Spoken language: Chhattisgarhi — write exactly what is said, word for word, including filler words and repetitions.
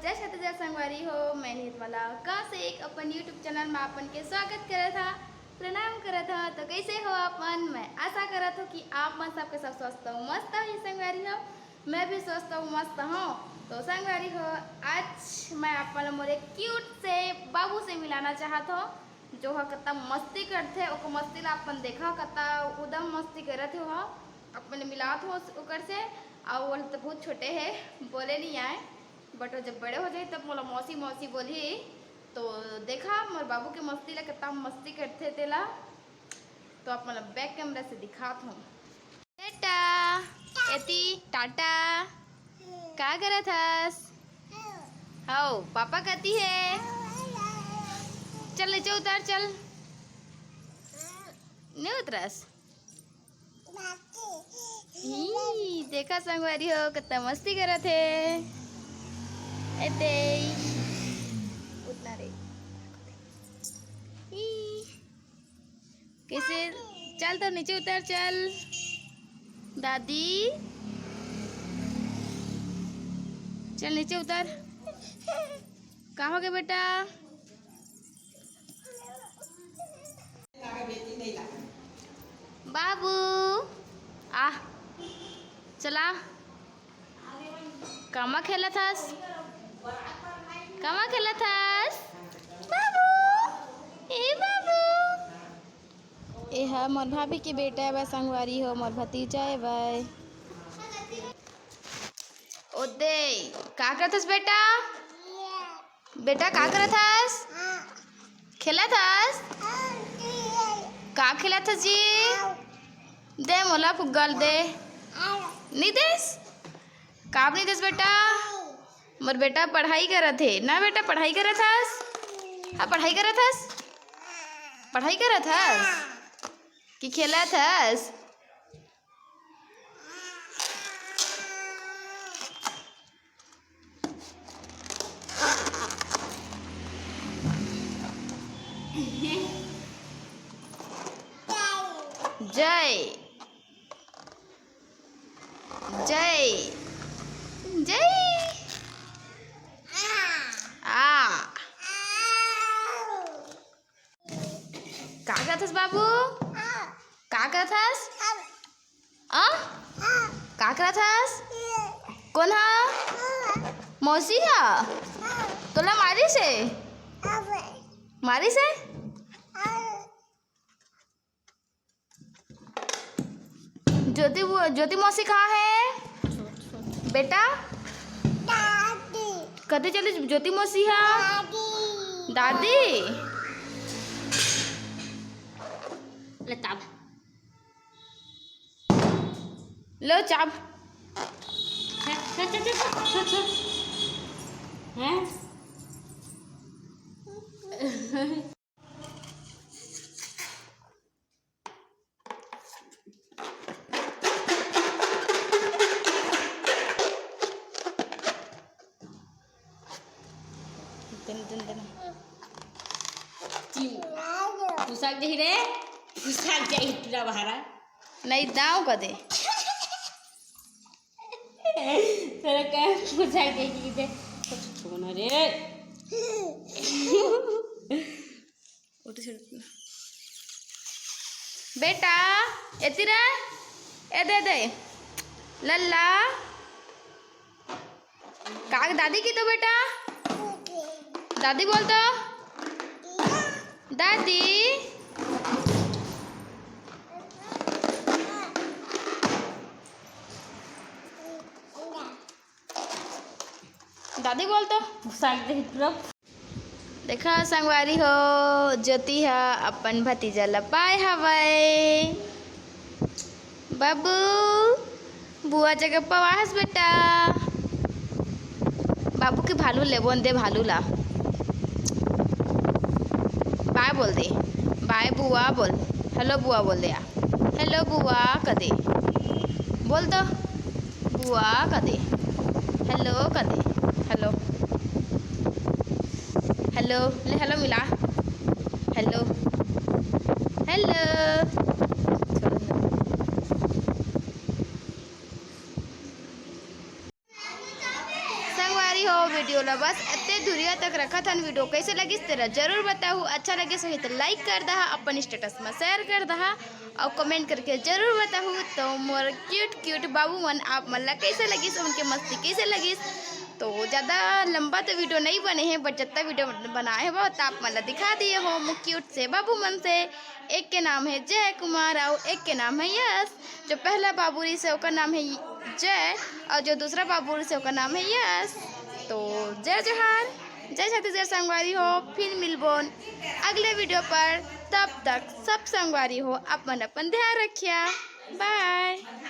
जय छत्तीसगढ़ संगवारी हो, मैं निहित वाला गाँव से एक अपन YouTube चैनल में अपन के स्वागत करत हा, प्रणाम करत हा। तो कैसे हो अपन? मैं आशा करत हूँ कि आप मन सबके सब स्वस्थ हो, मस्त हो ही संगवारी हो। मैं भी स्वस्थ हूँ, मस्त हूँ। तो संगवारी हो, आज मैं आप मन ला मोर एक क्यूट से बाबू से मिलाना चाहत हूँ, जो ह कत्ता मस्ती करथे। ओकर मस्ती ला अपन देखा, कत्ता उदम मस्ती करत हे ओह। अपन मिलात हो ओकर से। अउ वो तो बहुत छोटे हे, बोले नहीं आए, बट वो जब बड़े हो जाए तब मोला मौसी मौसी बोलही। तो देखा मोर बाबू के मस्ती ला, कितना मस्ती करथे तेला। तो आप मन ला बैक कैमरा से दिखात हूँ। बेटा, एती टाटा। का करत हस? हौ, पापा कती हे? चल नीचे उतर, चल। नहीं उतरस? ई, देखा संगवारी हो, कितना मस्ती करत हे। ए दे। उतना रे। ई। कैसे? चल तो नीचे उतर, चल। दादी, चल नीचे उतर। का हो गया बेटा? बाबू, आ, चला। कामा खेलत हस? कामा खेलत हस? बाबू, ए बाबू। ए हा मोर भाभी के बेटा हे, संगवारी हो, मोर भतीजा हे भाई। ओ दे, का करत हस बेटा? बेटा, का करत हस? खेलत हस? का खेलत हस जी? दे मोला फुग्गा ल दे। नहीं देस? काब नहीं देस बेटा? मोर बेटा पढ़ाई करत हे ना। बेटा, पढ़ाई करत हस? हाँ, पढ़ाई करत हस? पढ़ाई करत हस कि खेलत हस? जय, जय, जय। आ। का करत हस बाबू? का करत हस? आ? का करत हस? कोन हा? मौसी हा? तोला मारिस हे? मारिस हे? ज्योति, ज्योति मौसी कहाँ हे? बेटा? कते चलिस ज्योति मौसी हा? दादी। ले ताब। लो चाब। छे, छे, छे, छे, छे, छे। हैं? दन, दन, दन। चिम। फुसक जाही रे, फुसक जाही पूरा भारा। नहीं, दाव का दे। तेरा क्या फुसक जाही कि दे। कुछ छूना रे। वो तो छोड़। बेटा, एती रे, ए दे दे। लल्ला। का दादी की तो बेटा? दादी बोल तो। दादी। दादी बोल तो। फुसक जाही पूरा। देखा संगवारी हो, ज्योति ह अपन भतीजा ल पाए हवय। बाबू, बुआ जगह पवाहस बेटा। बाबू के भालू लेबोन दे, भालू ला। बाय बोल दे, बाय बुआ बोल, हेलो बुआ बोल दे। हेलो बुआ कदे, बोल तो। बुआ कदे, हेलो कदे, हेलो, हेलो, ले हेलो मिला, हेलो, हेलो। संगवारी हो video ला बस एते दूरिया तक रखत हन। Video कैसे लगिस तेला जरूर बताहू, अच्छा लगिस होही तो like कर दहा, अपन status में share कर दहा और comment करके जरूर बताहू। तो मोर cute cute बाबू मन आप मन ला कैसे लगिस, उनके मस्ती कैसे लगिस। तो ज़्यादा लंबा तो video नहीं बने हैं, but जितना video बनाए हो तो आप मन ला दिखा दिए हो मोर cute से बाबू मन से। एक के नाम है जय कुमार और एक के नाम है यश। जो पहला बाबू रहिस हे ओकर नाम है जय और जो दूसरा बाबू रहिस हे ओकर नाम है यश। तो जय जोहार, जय छत्तीसगढ़ संगवारी हो, फिर मिलबोन अगले video पर। तब तक सब संगवारी हो आप मन अपन ध्यान रखिया। Bye।